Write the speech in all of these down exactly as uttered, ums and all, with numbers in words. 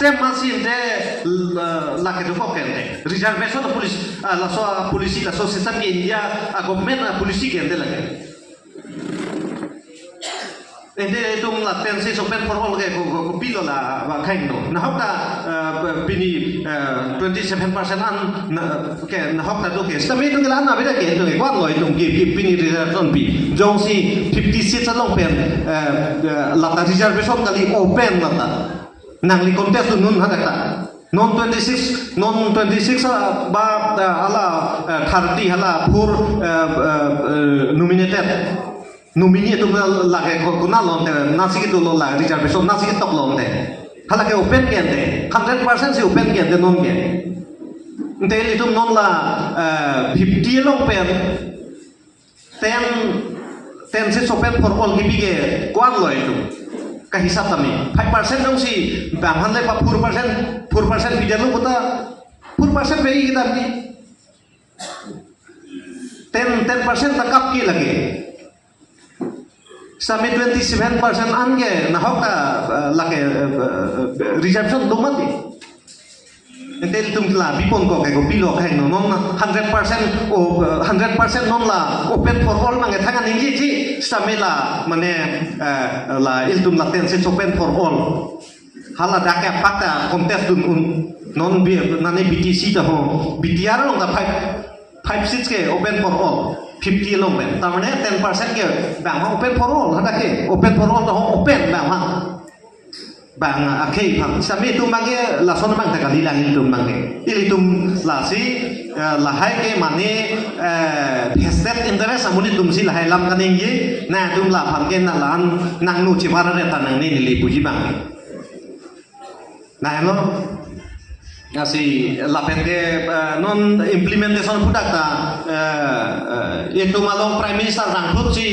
Tem masi ante, eh, lake dokok ke ante. Reservation policy, ah, laso policy, laso system ke India, ah, government, ah, policy ke ante lake. Ante itum la ten seats open for all ke ko, ko, kopilo la ba khang no. Nahok ta, eh, pini, eh, twenty seven percent an na, ke nahok ta do ke. Sitame itum ke la-an abida ke itum ke ko-an lo itum ke, ke pini reservation pi. Jongsi fifty seats along pen, eh, eh, lata reservation kali open lata. Nangli contest dunnon hadak ta. Non twenty six, non twenty six, ah, ba, ah, hala, ah, thirty hala four, ah, ah, ah, nominated. Nominee atum lake ko-, konat lo ante, nasi kedo lo la reservation, nasi ketok lo ante. Hala ke open ke ante, hundred percent si open ke ante non ke. Ante itum non la, ah, fifty along pen, ten, ten seats open for all kipi ke ko-an lo itum. Kahisap tame. Five percent jongsi bang han le pa four percent, four percent pidetlo kota, four percent pe kita pi. Ten, ten percent ta kap ke lake. Sitame twenty seven percent an ke nahok ta, eh, lake, eh, eh, reservation do mati. Ante itum la bipon ko ke kopilo khang no, non hundred percent, o, eh, hundred percent non la open for all mangke thangan ningjeji, sitame la mane, eh, la itum la ten seats open for all. Hala dak ke apak ta contest dunnon, non bi, nane B T C ta ho, B T R along ta five, five seats ke open for all, fifty along pen. Ta mane ten percent ke bang open for all, hadak ke open for all ta ho open bang. Bang akhei bang. Sitame itum bang ke lason bang ta kali lang itum bang ke. Ilitum lasi, eh, lahai ke mane, eh, vested interest amonit atum si lahai lam kaningje. Na itum la bang ke na la-an nangno chibar re ta nangne neli puji bang ke. Na no. Lasi lapen ke, eh, non implementation pudak ta, eh, eh, itum along Prime Minister rangphut si,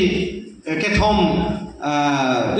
eh, kethom, eh,